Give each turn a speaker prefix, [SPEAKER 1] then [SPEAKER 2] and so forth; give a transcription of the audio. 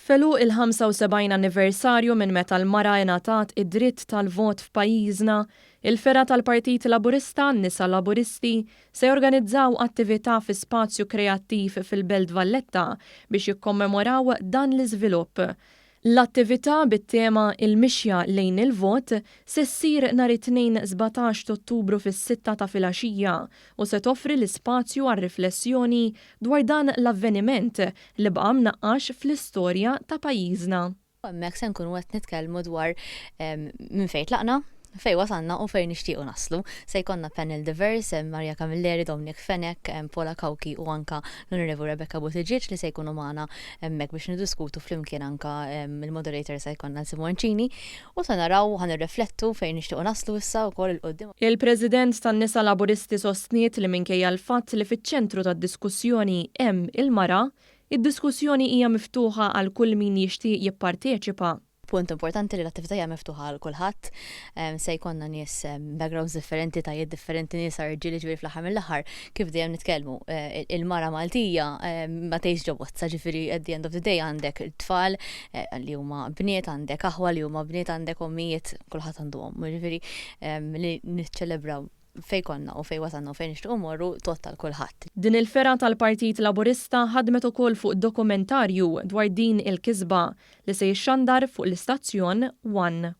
[SPEAKER 1] F'għeluq il-75 anniversarju minn meta l-mara ingħatat id-dritt tal-vot f'pajjiżna, il-fergħa tal-Partit Laburista, Nisa Laburisti, se jorganizzaw attività fi spazju kreattiv fil-Belt Valletta biex jikkommemoraw dan l-iżvilupp. L-attività bit-tema Il-Mixja lejn il-Vot se ssir nhar it-Tnejn 17 t'Ottubru fis-sitta ta' filgħaxija u se toffri l-ispazju għal riflessjoni dwar dan l-avveniment li baqa' mnaqqax fl-istorja ta' pajjiżna.
[SPEAKER 2] Hemmhekk se nkunu qed nitkellmu dwar minn fejn tlaqna, fejn wasalna u fejn nixtiequ naslu. Se jkollna panel divers, Maria Camilleri, Dominic Fenech, Paula Cauchi u anka l-Onorevoli Rebecca Buttigieg li se jkunu magħna hemmhekk biex niddiskutu flimkien, anka il-moderator se jkollna Simoncini, u se naraw, ħa nirriflettu fejn nixtiequ naslu issa wkoll 'il quddiem.
[SPEAKER 1] Il-President tan-Nisa Laburisti sostniet li minkejja l-fatt li fiċ-ċentru tad-diskussjoni hemm il-mara, id-diskussjoni hija miftuħa għal kull min jixtieq jipparteċipa.
[SPEAKER 2] Punt importanti li l-attività hija miftuħa għal kulħadd. Se jkollna nies backgrounds differenti, etajiet differenti, nies, irġiel, ġifieri fl-aħħar mill-aħħar, kif dejjem nitkellmu, il-mara Maltija ma tgħix ġo bozza, ġifieri at the end of the day għandek tfal li huma bniet, għandek aħwa li huma bniet, għandek ommijiet, kulħadd għandu omm. Ġifieri li niċċelebraw fej konna u fej wasalna u fejn nixtiequ morru tgħodd għal kulħadd.
[SPEAKER 1] Din il-fergħa tal-Partit Laburista ħadmet ukoll fuq dokumentarju dwar din il-kisba li se jixxandar fuq l-istazzjon One.